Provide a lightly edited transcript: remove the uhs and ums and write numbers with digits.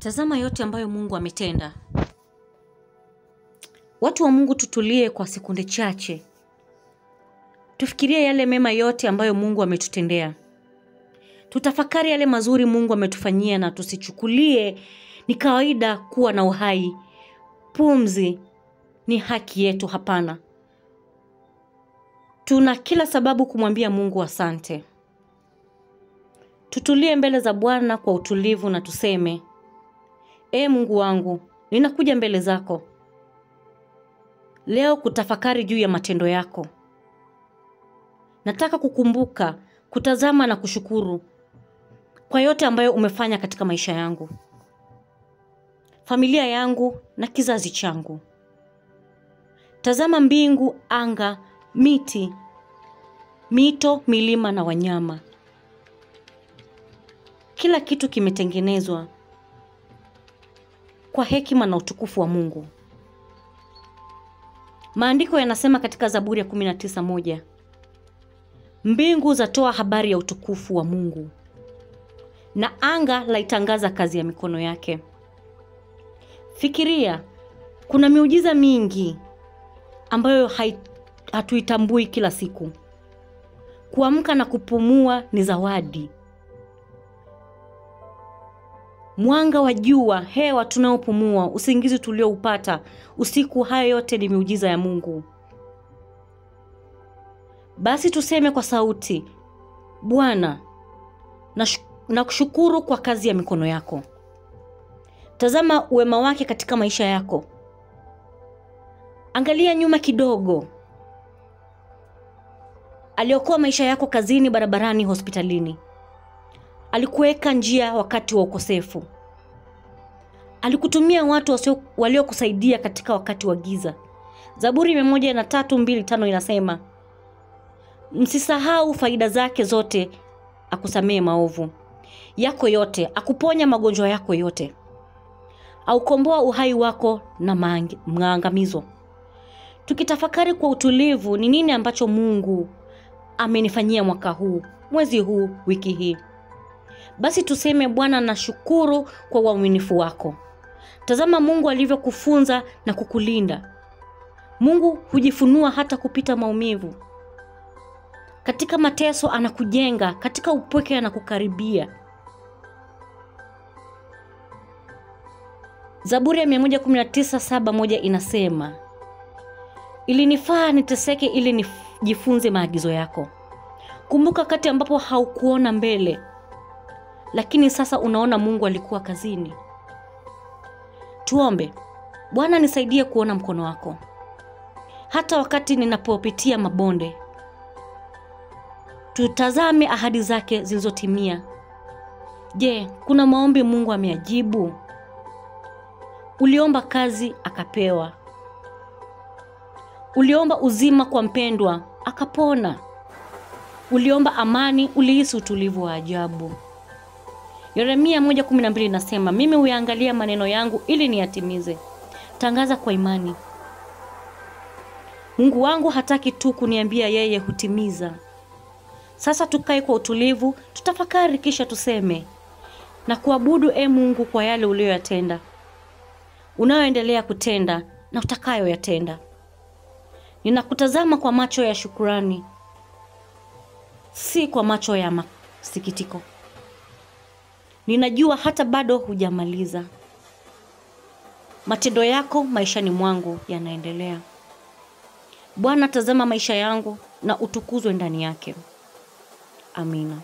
Tazama yote ambayo Mungu ametenda. Watu wa Mungu, tutulie kwa sekunde chache. Tufikirie yale mema yote ambayo Mungu ametutendea. Tutafakari yale mazuri Mungu ametufanyia na tusichukulie ni kawaida kuwa na uhai. Pumzi ni haki yetu, hapana. Tuna kila sababu kumwambia Mungu asante. Tutulie mbele za Bwana kwa utulivu na tuseme, E Mungu wangu, ninakuja mbele zako leo kutafakari juu ya matendo yako. Nataka kukumbuka, kutazama na kushukuru kwa yote ambayo umefanya katika maisha yangu, familia yangu na kizazi changu. Tazama mbingu, anga, miti, mito, milima na wanyama. Kila kitu kimetengenezwa kwa hekima na utukufu wa Mungu. Maandiko yanasema katika Zaburi ya 19:1, mbingu zatoa habari ya utukufu wa Mungu, na anga laitangaza kazi ya mikono yake. Fikiria, kuna miujiza mingi ambayo hatuitambui kila siku. Kuamka na kupumua ni zawadi. Mwanga wa jua, hewa tunaopumua, usingizi tulioupata usiku, haya yote ni miujiza ya Mungu. Basi tuseme kwa sauti, Bwana, nakushukuru kwa kazi ya mikono yako. Tazama wema wake katika maisha yako. Angalia nyuma kidogo. Aliokoa maisha yako kazini, barabarani, hospitalini. Alikuweka njia wakati wa ukosefu. Alikutumia watu waliokusaidia katika wakati wa giza. Zaburi 103:2-5 inasema, msisahau faida zake zote, akusamee maovu yako yote, akuponya magonjwa yako yote, aukomboa uhai wako na maangamizo. Tukitafakari kwa utulivu ni nini ambacho Mungu amenifanyia mwaka huu, mwezi huu, wiki hii, basi tuseme, Bwana, nashukuru kwa uaminifu wako. Tazama Mungu alivyokufunza na kukulinda. Mungu hujifunua hata kupita maumivu. Katika mateso anakujenga, katika upweke anakukaribia. Zaburi ya 119:7-1 inasema, ilinifaa niteseke ili nijifunze maagizo yako. Kumbuka wakati ambapo haukuona mbele, lakini sasa unaona Mungu alikuwa kazini. Tuombe. Bwana, nisaidie kuona mkono wako hata wakati ninapopitia mabonde. Tutazame ahadi zake zilizotimia. Je, kuna maombi Mungu ameyajibu? Uliomba kazi akapewa. Uliomba uzima kwa mpendwa akapona. Uliomba amani, ulihisi utulivu wa ajabu. Yeremia 1:12 inasema, mimi huyaangalia maneno yangu ili niyatimize. Tangaza kwa imani. Mungu wangu hataki tu kuniambia, yeye hutimiza. Sasa tukae kwa utulivu, tutafakari kisha tuseme na kuabudu, e Mungu, kwa yale uliyoyatenda, unayoendelea kutenda na utakayoyatenda. Ninakutazama kwa macho ya shukurani, si kwa macho ya masikitiko. Ninajua hata bado hujamaliza. Matendo yako maishani mwangu yanaendelea. Bwana, tazama maisha yangu na utukuzwe ndani yake. Amina.